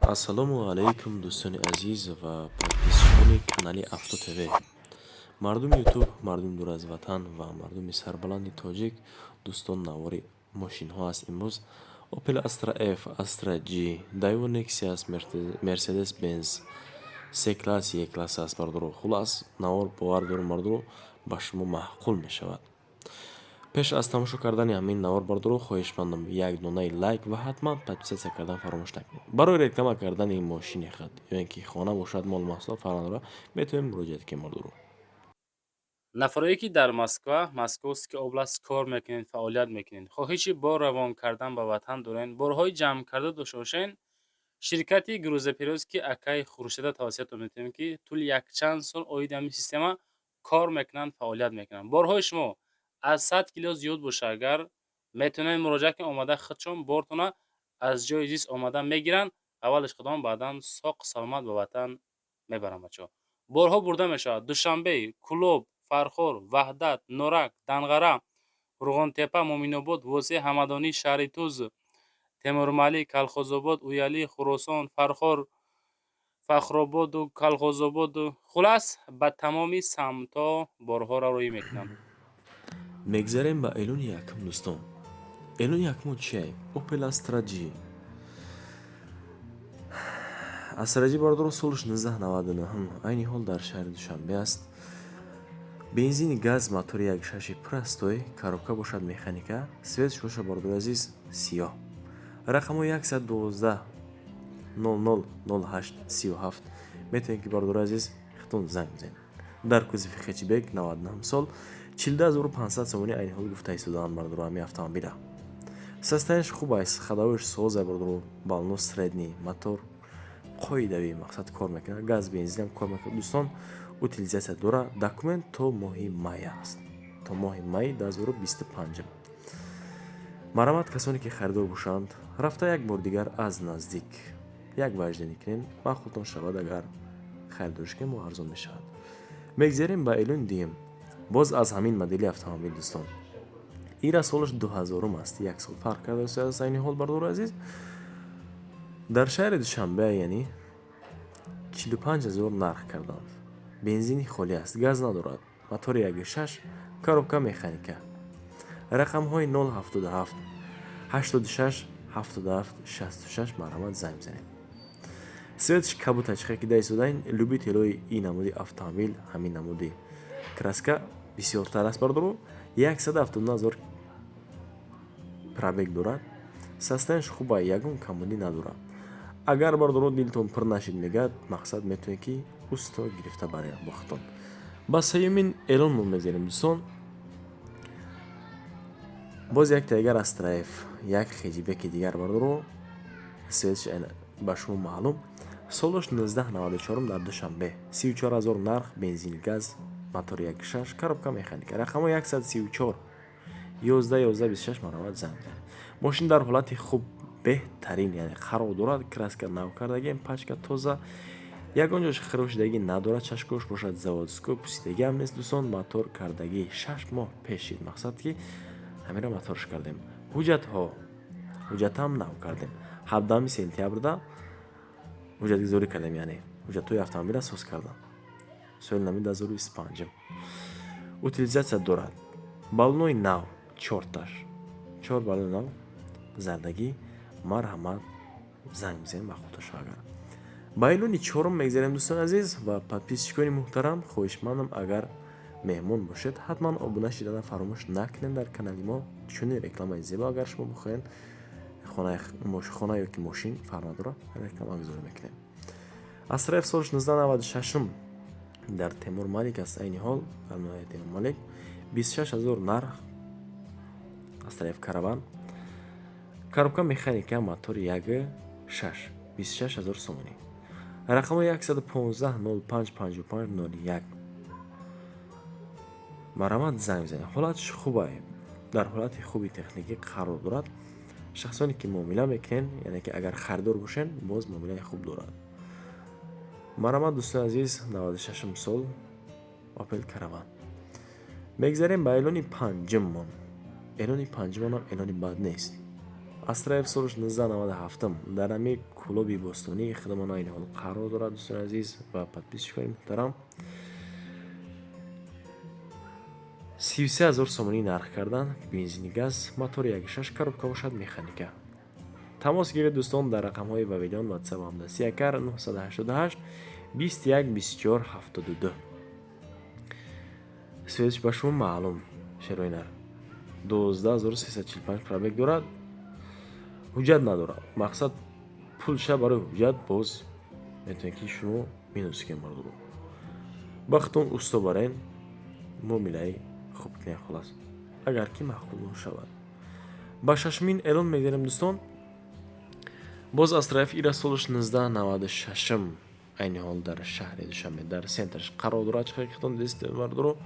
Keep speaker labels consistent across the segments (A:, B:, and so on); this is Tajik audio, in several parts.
A: Ассалому алайкум, дӯстони азиз ва подписчикони канали Авто ТВ, мардуми Ютуб, мардуми дур аз ватан ва мардуми сарбаланди тоҷик. Дӯстон, навори мошинҳо аст имрӯз: Opel Astra F, Astra G, Daewoo Nexia аст, Mercedes Benz C класс, E класс аст, бардоро. Хулас, навор, бовар дорум, бардоро, ба шумо маъқул мешавад. Пеш аз тамошо кардани ҳамин навор, бардоро, хоҳишмандам, як донаи лайк ва ҳатман подписаться кардан фаромӯш накунед. Барои реклама кардани мошини худ ё ин ки хона бошад, мол маҳсулот, фарқ надорад, метавонем муроҷиат кунем, бардоро.
B: Нафарое ки дар Москва, Московский область кор мекунед, фаъолият мекунед, хоҳиши бор равон кардан ба ватан доред, борҳои ҷамъкарда дошта бошед, ширкати грузоперевозки акай Хуршеда тавсиятон метавонем, ки тӯли якчанд сол оиди ҳамин система кор мекунанд, фаъолият мекунанд. Борҳои шумо аз 100 кило зиёд боша агар, метавонед муроҷиат кунед, омада худшон бортона аз ҷои зист омада мегиранд, аввалаш худон, баъдан соқ саломат ба ватан мебаранд. Бачаҳо, борҳо бурда мешавад: Душанбе, Кӯлоб, Фархор, Ваҳдат, Норак, Данғара, Қурғонтеппа, Муъминобод, Восеъ, Ҳамадонӣ, Шаҳритуз, Темурмалик, Калхозобод, Уялӣ, Хуросон, Фархор, Фахрободу Калхозободу, хулас, ба тамоми самтҳо борҳоро роҳӣ мекунанд.
A: Мегзарем ба эълони якум, дӯстон. Эълони якумон чие? Opel Astra G. Astra G, бардоро, солш 1999, айни ҳол дар шаҳри Душанбе аст. Бензини газ, мотори 1,6-и простой, коробка бошад механика, цветш бошад, бардори азиз, сиёҳ. Рақамҳои 112 00 08 37, метавонед ки, бардори азиз, худтон занг бизанед. Дар кузови хэтчбек, 99 сол, 42 500 сомонӣ айни ҳол гуфта истодаанд, бардоро, ҳамин автомобила. Состояниеш хуб аст, ходовойш соза, бардоро, баллоно средний, мотор қоидавӣ, мақсад, кор мекунад, газ, бензинам кор мекунад, дӯстон, утилизация дорад. Документ то моҳи май аст, то моҳи майи 2025. Марҳамат, касоне ки харидор бошанд, рафта як бор дигар аз наздик як вождение кунед, маъқултон шавад агар, харидориш кунед, мо арзон мешавад. Мегзарем ба эълони дуюм, боз аз ҳамин модели автомобил, дӯстон. Ира солаш 2000-ум аст, як сол фарқ кардааст. Айни ҳол, бардору азиз, дар шаҳри Душанбе, яъне 45 000 нарх карданд. Бензини холӣ аст, газ надорад, мотори 1,6, коробка механика. Рақамҳои 077 86 77 66, марҳамат, занг бизанед. Цветш кабута, чихе ки даистодаин, любителои ин намуди автомобил ҳамин намуди краска бисёртар аст, бардоро. 179 000 пробег дорад, состояниеш хуба, ягон камбудӣ надорад. Агар, бардоро, дилтон пур нашид, мегӯяд, мақсад, метавонед ки усто гирифта баред бо худтон. Ба сеюмин эълон мо мезанем, дӯстон. Боз як дигар Астра Ф, як хэтчбеки дигар, бардоро, цветш ба шумо маълум. Солаш 1994, дар Душанбе, 34 000 нарх, бензин газ, мотори 1,6, коробка механика. Рақамҳо 134 11 11 26, марҳамат, занг бизанед. Мошин дар ҳолати хуб, беҳтарин, яъне қарор дорад, краска нав кардагием, пачка тоза, ягон ҷош хирошидагӣ надорад, чашкош бошад заводской, пусидагиам нест, дӯстон. Мотор кардагӣ 6 моҳ пешид, мақсад, ки ҳаминро моторш кардем. Ҳуҷҷатҳо, ҳуҷҷатам нав кардем, 17 сентябрда ҳуҷҷатгузорӣ кардем, яъне ҳуҷҷатҳои автомобилро соз кардам, соли нами 2025. Утилизация дорад, баллонои нав, чорташ, чор баллони нав зардагӣ. Марҳамат, занг бизанед, маъқултон шавад агар. Ба эълони чорум мегзарем, дӯстони азиз ва подписчикони муҳтарам. Хоҳишмандам, агар меҳмон бошед, ҳатман обуна шидана фаромӯш накунед дар канали мо. Чунин рекламаи зебо, агар шумо бихоҳед, хона ё ки мошин, фарқ надорад, рекламагузорӣ мекунем. Астра Ф, соли 1996, дар Темур Малик аст, айни ҳол дар ноҳияи Темур Малик, 26 000 нарх. Астра Ф Караван, коробка механика, мотори 1,6, 26 000 сомонӣ. Рақамҳои 115 05 55 01, марҳамат, занг бизанед. Ҳолатш хуба, дар ҳолати хуби техникӣ қарор дорад. Шахсоне ки муомила мекунед, яъне ки агар харидор бошед, боз муомилаи хуб дорад. Марҳамат, дӯстони азиз, 96 сол Опел Караван. Мегзарем ба эълони панҷуммон. Эълони панҷумонам эълони бад нест. Астра Ф солш 1997 дар ҳамин клуби бостонии хидмон айни ҳол қарор дорад, дӯстони азиз ва подписчикони муҳтарам. 33 000 сомонӣ нарх кардан, бензини газ, мотори 1.6, коробка бошад механика. Тамос гиред, дӯстон, дар рақамҳои Вавилон, WhatsApp ҳамдасти акар 988 21 24 72. Цветш ба шумо маълум, шерои нар. 12 345 пробег дорад, ҳуҷҷат надорад. Мақсад, пулша барои ҳуҷҷат боз метавонед, ки шумо минус кунед, мардуро. Бахтон усто барен, муомилаи хуб кунед, хулас. Агар ки маъқул шавад. Ба шашумин эълон мегзарем, дӯстон. Боз Астра Ф, ира солаш 1996, айни ҳол дар шаҳри Душанбе, дар центраш қарор дорад. Чӣ хеле дист, мардуро,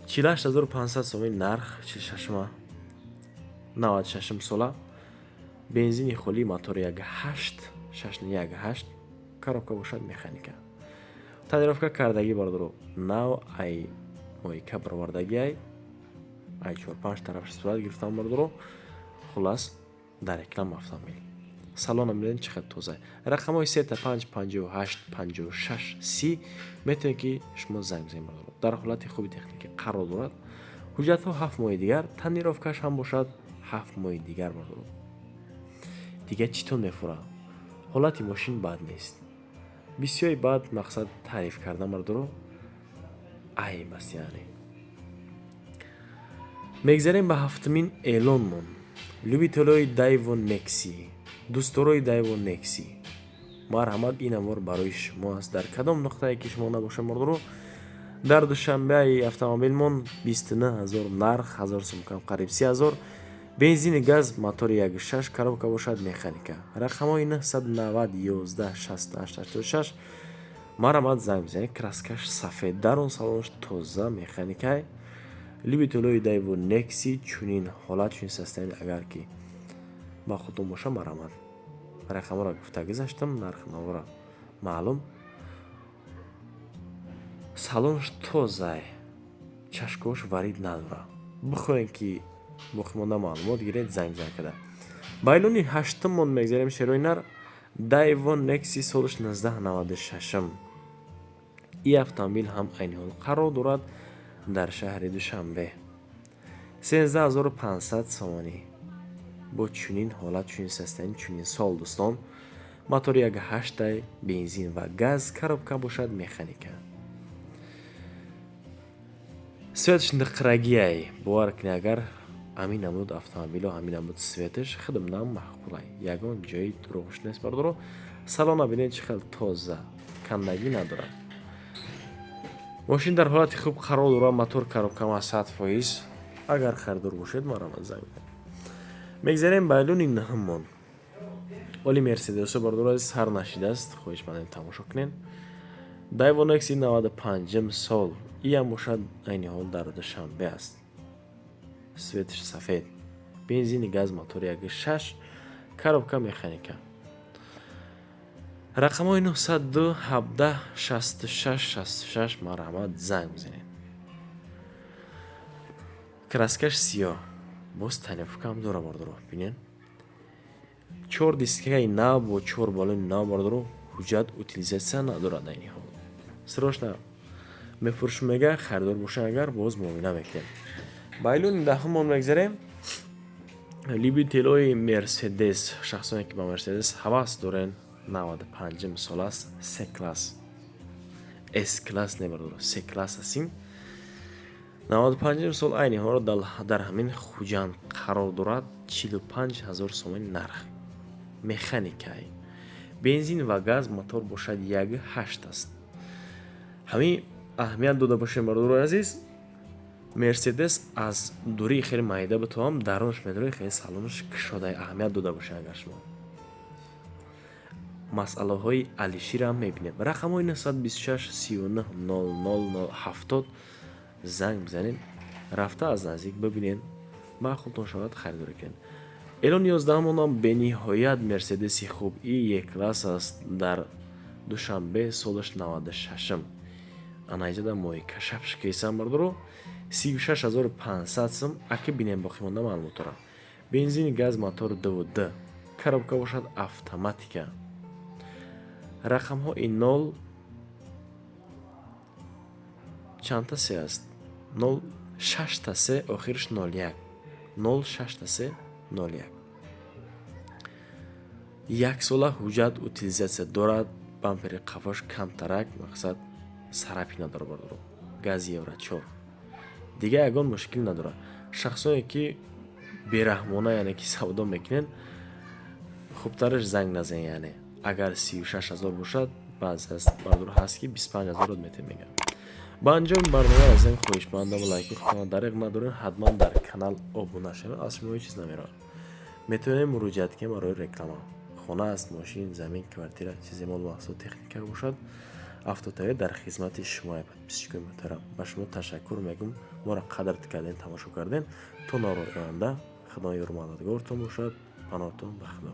A: 48 500 сомони нарх, 46-ма, 96 сола, бензини холӣ, мотори 1.8, 6.1.8, коробка бошад механика. Тонировка кардагӣ, бародаро, нав ай мойка баровардагӣ, ай чор панҷ тарафаш сурат гирифтам, бародаро. Хулас, дар реклама автомобил. Салона мебинед, чӣ қадр тоза. Рақамҳои сета панҷ панҷоҳу ҳашт панҷоҳу шаш си метавонед, ки шумо занг бизанед, бародаро. Дар ҳолати хуби техникӣ қарор дорад. Ҳуҷҷатҳо 7 моҳи дигар, тонировкаш ҳам бошад 7 моҳи дигар, бародаро. Дигар чӣ тон мефурад? Ҳолати мошин бад нест. Бисёри бад, мақсад, таъриф кардан, бародаро, айб аст яъне. Мегзарем ба ҳафтумин эълонмон. Любителои Дайво Некси, дӯстдорои Дайво Некси, марҳамат, ин навор барои шумо аст. Дар кадом нуқтае ки шумо набошад, мардуро, дар Душанбеи автомобилмон 29 000 нарх, ҳазор сум кам, қариб 30 000, бензини газ, мотори 1.6, коробка бошад механика. Рақамҳои 990 11 68 86, марҳамат, занг бизанед. Краскаш сафед, дарун салонаш тоза, механикай. Любителои Дайво Некси, чунин ҳолат, чунин состояние, агар ки ба худтон боша, марҳамат. Рақамҳоро гуфта гузаштам, нархи навора маълум. Салонаш тозай, чашкош варид надорад. Бихоҳем, ки боқимонда маълумот гиред, занг бизанед када. Ба эълони ҳаштуммон мегзарем, шерои нар. Дайво Некси солаш 1996. Ин автомобил ҳам айни ҳол қарор дорад дар шаҳри Душанбе. 13 500 сомонӣ бо чунин ҳолат, чунин состояние, чунин сол, дӯстон. Мотори 1.8, бензин ва газ, коробка бошад механика. Цветш ниқрагиай. Бовар кунед, агар ҳамин намуд автомобило, ҳамин намуд цветаш хидмнам маъқулай. Ягон ҷои дурӯғш нест, бародаро. Салона бинед, чӣ хел тоза, кандагӣ надорад. Мошин дар ҳолати хуб қарор дорад, мотор, коробкама 100%. Агар харидор бошед, марҳамат, занг бизанед. Мегзарем ба эълони наҳуммон. Оли Мерседесо, бародаро, сар нашидааст, хоҳиш мандем, тамошо кунед. Дайво Некси 95-м сол, иам бошад айни ҳол дар Душанбе аст. Цветш сафед, бензини газ, мотори 1.6, коробка механика. Рақамҳои 902 17 66 66, марҳамат, занг бизанед. Краскаш сиёҳ, боз тонировкаам дора, бародаро, бинед. Чор дискаи нав бо чор балони нав, бародаро. Ҳуҷҷат утилизация надорад айни ҳол. Срочно мефурӯшем, мега, харидор бошед агар, боз муомила мекунем. Ба эълони даҳумон мегзарем. Любителои Мерседес, шахсоне ки ба Мерседес ҳавас дорен, 95-м сол аст, С класс, С класс не, бародаро, С класс ҳастим. 95-м сол, айни ҳоло дар ҳамин Хуҷанд қарор дорад. 45 000 сомони нарх, механикай, бензин ва газ, мотор бошад 1.8 аст. Ҳамин аҳамият дода бошем, бародарои азиз, Мерседес аз дурии хеле майда битавам, дарунаш медорӣ, хеле салонаш кушода. Аҳамият дода бошед агар шумо. Масъалаҳои алиширам мебинем. Рақамҳои 926 39 00 70, занг бизанед, рафта аз наздик бибинед, маъқултон шавад, харидорӣ кунед. Эълони ёздаҳумонам бениҳоят Мерседеси хуб, и Е класс аст, дар Душанбе, солаш 96-м. Анаиҷада моҳи кашафш кесам, бардоро, 36 500 сум. Аки бинем боқимонда маълумотора. Бензин, газ, мотор 2,2. Коробка бошад автоматика. Рақамҳои 0 чандта се аст? 0 6 се, охираш 01. 0 6 се 01. Як сола ҳуҷҷат утилизация дорад, бампери қафош камтарак, мақсад сарапи надорад бародаро. Газ Евро 4. Дига ягон мушкил надорад. Шахсоне ки бераҳмона, яъне ки савдо мекунед, хубтараш занг назанед, яъне агар 36 000 бошад, баъзе аст бародаро ҳаст ки 25 000 метем мегӯянд. Ба анҷоми барнома расидем, хоҳишмандам лайки худтонро дареғ надоред, ҳатман дар канал обуна шавед, аз шумо ҳеҷ чиз намеравад. Метавонем муроҷиат кунем барои реклама. Хона аст, мошин, замин, квартира, чизе мол маҳсулот, техника бошад, Автотв дар хизмати шумо, подписчикои муҳтарам. Ба шумо ташаккур мегӯм, моро қадр кардем, тамошо кардем. То навори оянда Худо ёру мададгортон бошад, паноҳтон ба Худо.